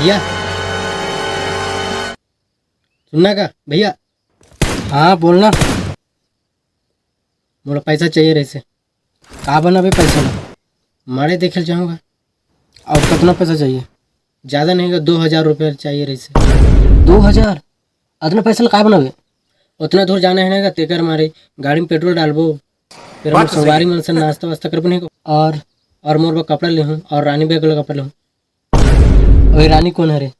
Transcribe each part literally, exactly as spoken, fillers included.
भैया, सुनना का भैया? हाँ, बोलना। मोला पैसा चाहिए रहिसे। का बनाबे पैसा ला? माड़े देखे ल चाहूँगा। अउ कतना पैसा चाहिए? ज़्यादा नहीं गा, दो हज़ार रुपया चाहिए रहिसे। दो हज़ार? अतना पैसा ला का बनाबे? उतना दूर जाना है ना गा, तेकर मारे गाड़ी में पेट्रोल डालबो, फिर हमर संगवारी मन से नाश्ता वास्ता करबो नहीं को। और? और मोर बर कपड़ा लेहूँ, और रानी बर कपड़ा लेहूँ। ओए, रानी कोन हरे?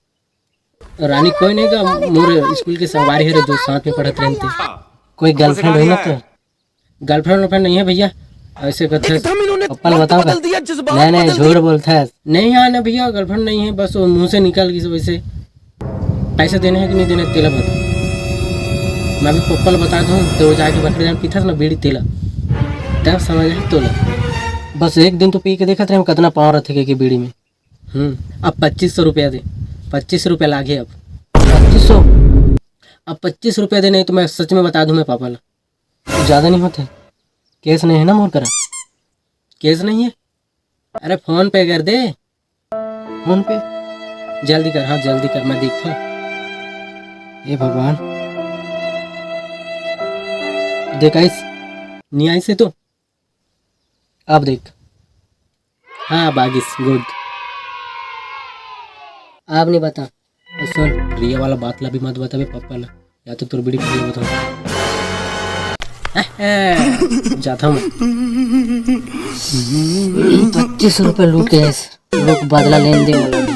रानी कोई नहीं गा, मोर स्कूल के संगवारी हरे, जो साथ में पढ़त रहन ते। कोई गर्लफ्रेंड होही ना तो? गर्लफ्रेंड वर्लफ्रेंड नहीं है भैया, ऐसे कथे। एकदम इन्होंने पप्पा ल वक्त बताओ बदल का? दिया, जज्बात नहीं, नहीं, बदल दिए। झूठ बोलत हस। नहीं, हाँ ना भैया, गर्लफ्रेंड नहीं है, बस वो मुँह से निकल गइस वैसे। पैसा देना है कि नहीं देना, तेला बता। मैं भी पप्पा ल बता दूँ, तो वो जाके बखरे जान पीथस ना बीड़ी, तेला, तब समझ आही तोला। बस एक दिन तो पी के देखत रहे, कतना पाँव रथे के, के बीड़ी में। हम्म, अब पच्चीस सौ रुपया दे, पच्चीस रुपया लागे अब। पच्चीस सौ? अब पच्चीस रुपया दे, नहीं तो मैं सच में बता दूँ मैं पापा ला। ज़्यादा नहीं होते, कैश नहीं है ना मोर करा? कैश नहीं है? अरे फोन पे कर दे। फोन पे? जल्दी कर, हाँ जल्दी कर, मैं देखता हूँ। हे भगवान, देख आइस, नहीं आइस हे तो। अब देख, हाँ अब आ गिस, गुड। अब नहीं बता। सुन, रिया वाला बात ला भी मत बताबे पप्पा ला, या तो तोर बीड़ी पी लेबो तो। जाता हूँ मैं। पच्चीस रुपया लूट के आइस, लोग बदला लेन दे।